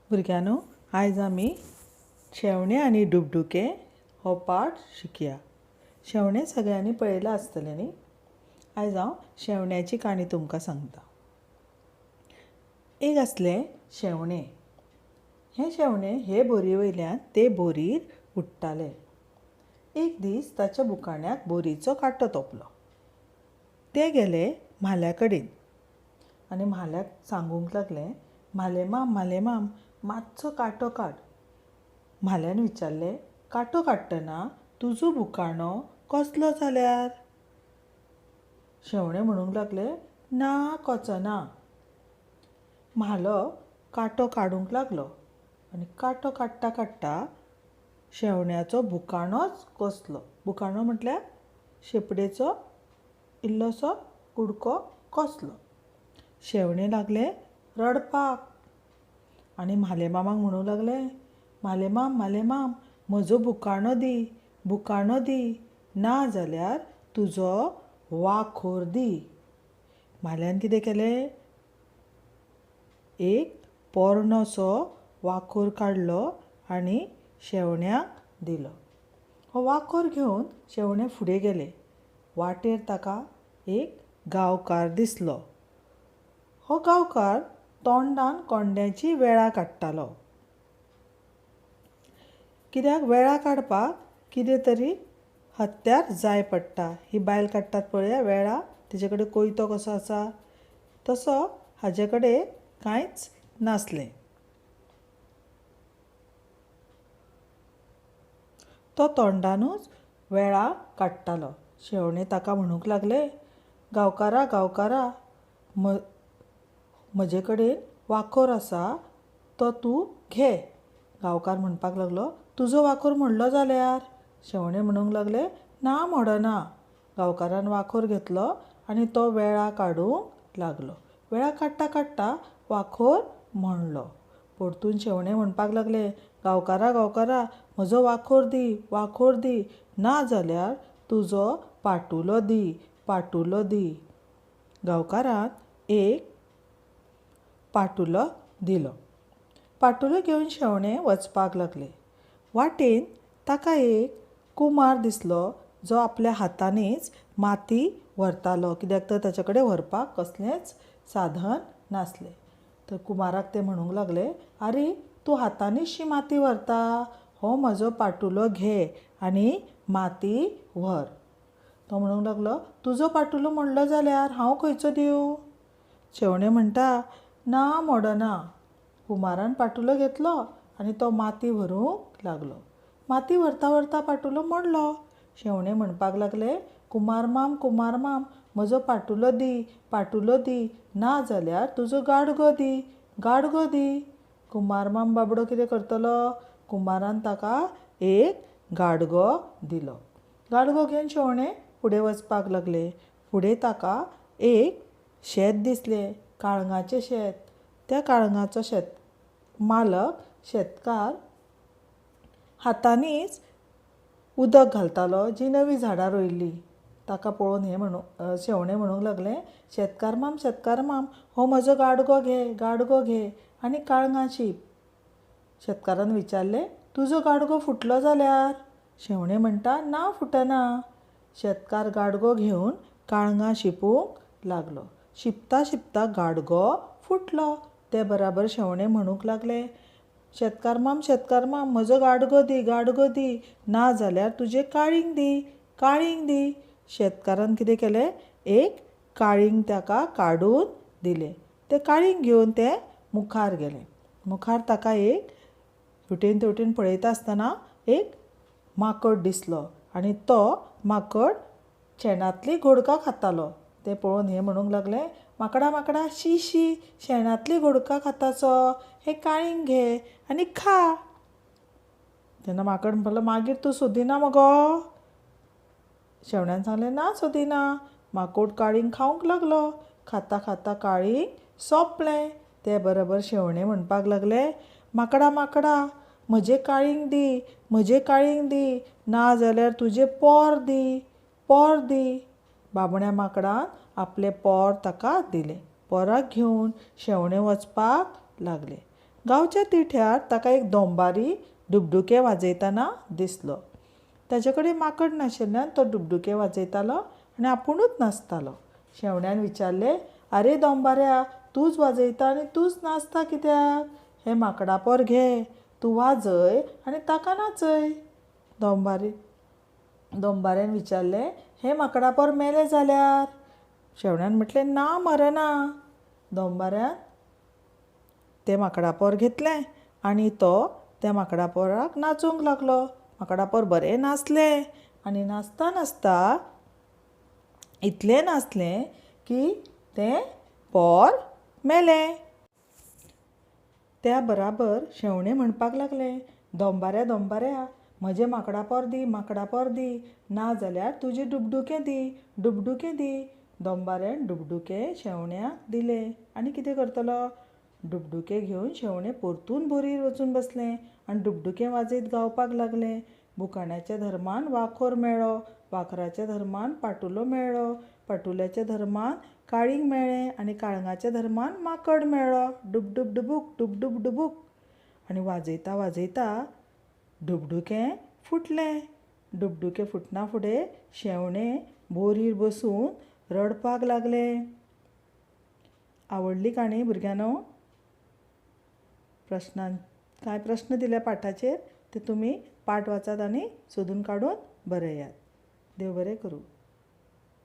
भुरग्यांनो, आयज आमी शेवणें आनी डुकडुकें हो पाठ शिकया. शेवणें सगळ्यांनी पळयलां आसतलें न्ही. आयज हांव शेवण्याची काणी तुमकां सांगता. एक आसलें शेवणें. हें शेवणें हे बोरी वयल्यान ते बोरीर उडटालें. एक दीस ताच्या बुकाण्याक बोरीचो कांटो तोपलो. तें गेलें म्हाल्या कडेन आनी म्हाल्याक सांगूंक लागलें, म्हालेमाम म्हालेमाम, मातसो कांटो काड. म्हाल्यान विचारलें, कांटो काडटना तुजो बुकाणो कसलो जाल्यार? शेवणें म्हणूंक लागलें, ना कोचना. म्हालो कांटो काडूंक लागलो आनी कांटो काडटा काडटा शेवण्याचो बुकाणोच कसलो. बुकाणो म्हटल्यार शेपडेचो इल्लोसो कुडको कसलो. शेवणें लागलें रडपाक आनी म्हालेमामाक म्हणूंक लागलें, म्हालेमाम म्हालेमाम, म्हजो बुकाणो दी, बुकाणो दी, ना जाल्यार तुजो वाखोर दी. म्हाल्यान कितें केलें, एक पोरणोसो वाखोर काडलो आनी शेवण्याक दिलो. हो वाखोर घेवन शेवणें फुडें गेलें. वाटेर ताका एक गांवकार दिसलो. हो गांवकार तोंडान कोंड्याची वेळां काडटालो. कित्याक वेळां काडपाक कितें तरी हत्यार जाय पडटा. ही बायल काडटात पळया वेळां, तिचे कडेन कोयतो कसो आसा तसो हाजे कडेन कांयच नासलें. तो तोंडानूच वेळां काडटालो. शेवणें ताका म्हणूंक लागलें, गांवकारा गांवकारा, म्हजे कडेन वाखोर आसा तो तूं घे. गांवकार म्हणपाक लागलो, तुजो वाखोर म्हणलो जाल्यार? शेवणें म्हणूंक लागलें, ना मोडना. गांवकारान वाखोर घेतलो आनी तो वेळां काडूंक लागलो. वेळां काडटा काडटा वाखोर म्हणलो. परतून शेवणें म्हणपाक लागलें, गांवकारा गांवकारा, म्हजो वाखोर दी, वाखोर दी, ना जाल्यार तुजो पाटुलो दी, पाटुलो दी. गांवकारान एक पाटुलो दिलो. पाटुलो घेवन शेवणें वचपाक लागलें. वाटेन ताका एक कुमार दिसलो जो आपल्या हातांनीच माती व्हरतालो, कित्याक तर ताचे कडेन व्हरपाक कसलेंच साधन नासलें. तर कुमाराक ते म्हणूंक लागले, आरे तूं हातांनीच शी माती व्हरता, हो म्हजो पाटुलो घे आनी माती व्हर. तो म्हणूंक लागलो, तुजो पाटुलो म्हणलो जाल्यार हांव खंयचो दिवं? शेवणें म्हणटा, ना मोडना. कुमारान पाटुलो घेतलो आनी तो माती व्हरूंक लागलो. माती व्हरता व्हरता पाटुलो मोडलो. शेवणें म्हणपाक लागलें, कुमारमाम कुमारमाम, म्हजो पाटुलो दी, पाटुलो दी, ना जाल्यार तुजो गाडगो दी, गाडगो दी. कुमारमाम बाबडो कितें करतलो? कुमारान ताका एक गाडगो दिलो. गाडगो घेवन शेवणें फुडें वचपाक लागलें. फुडें ताका एक शेत दिसलें, काळंगाचें शेत. त्या काळंगाचो शेत मालक शेतकार हातांनीच उदक घालतालो जीं नवीं झाडां रोयिल्लीं. ताका पळोवन हें म्हणूं शेवणें म्हणूंक लागलें, शेतकारमाम शेतकारमाम, हो म्हजो गाडगो घे, गाडगो घे आनी काळंगां शीप. शेतकारान विचारलें, तुजो गाडगो फुटलो जाल्यार? शेवणें म्हणटा, ना फुटना. शेतकार गाडगो घेवन काळंगां शिपूंक लागलो. शिपता शिपता गाडगो फुटलो. ते बराबर शेवणें म्हणूंक लागलें, शेतकारमाम शेतकारमाम, म्हजो गाडगो दी, गाडगो दी, ना जाल्यार तुजें काळींग दी, काळींग दी. शेतकारान कितें केलें, एक काळींग ताका काडून दिलें. तें काळींग घेवन तें मुखार गेलें. मुखार ताका एक हेवटेन तेवटेन पळयता आसतना एक माकड दिसलो आनी तो माकड शेणांतलीं घोडकां खातालो. तें पळोवन हें म्हणूंक लागलें, माकडा माकडा, शी शी, शेणांतलीं घोडकां खातासो, हें काळींग घे आनी खा. तेन्ना माकड म्हणपाक लागलो, मागीर तूं सोदिना मगो? शेवण्यान सांगलें, ना सोदिना. माकोड काळींग खावंक लागलो. खाता खाता काळींग सोंपलें. ते बरोबर शेवणें म्हणपाक लागलें, माकडा माकडा, म्हजें काळींग दी, म्हजें काळींग दी, ना जाल्यार तुजें पोर दी, पोर दी. बाबण्या माकडान आपलें पोर ताका दिलें. पोराक घेवन शेवणें वचपाक लागलें. गांवच्या तिठ्यार ताका एक दोंबारी डुबडुकें वाजयतना दिसलो. ताचे कडेन माकड नाशिल्ल्यान तो डुबडुकें वाजयतालो आनी आपुणूच नाचतालो. शेवण्यान विचारलें, आरे दोंबाऱ्या, तूंच वाजयता आनी तूंच नाचता कित्याक? हें माकडा पोर घे, तूं वाजय आनी ताका नाचय. दोंबाऱ्यान विचारलें, हें माकडा पोर मेलें जाल्यार? शेवण्यान म्हटलें, ना मरना. दोंबाऱ्यान तें माकडा पोर घेतलें आनी तो त्या माकडा पोराक नाचूंक लागलो. माकडा पोर बरें नाचलें आनी नाचता नाचता इतलें नाचलें की तें पोर मेलें. त्या बराबर शेवणें म्हणपाक लागलें, दोंबाऱ्या दोंबाऱ्या, म्हजें माकडा पोर दी, माकडा पोर दी, ना जाल्यार तुजें डुबडुकें दी, डुबडुकें दी. दोंबाऱ्यान डुबडुकें शेवण्याक दिलें आनी कितें करतलो? डुबडुकें घेवन शेवणें परतून बोरीर वचून बसलें आनी डुबडुकें वाजयत गावपाक लागलें. बुकाण्याच्या धर्मान वाखोर मेळ्ळो, वाखराच्या धर्मान पाटुलो मेळ्ळो, पाटुल्याच्या धर्मान काळींग मेळ्ळें आनी काळंगाच्या धर्मान माकड मेळ्ळो. डुबडुब डुबूक डुबडुब डुबूक. आनी वाजयता वाजयता डुबडुकें फुटलें. डुबडुकें फुटना फुडें शेवणें बोरीर बसून रडपाक लागलें. आवडली काणी भुरग्यांनो? प्रश्नान कांय प्रस्न दिल्या पाठाचेर ते तुमी पाठ वाचात आनी सोदून काडून बरयात. देव बरें करूं.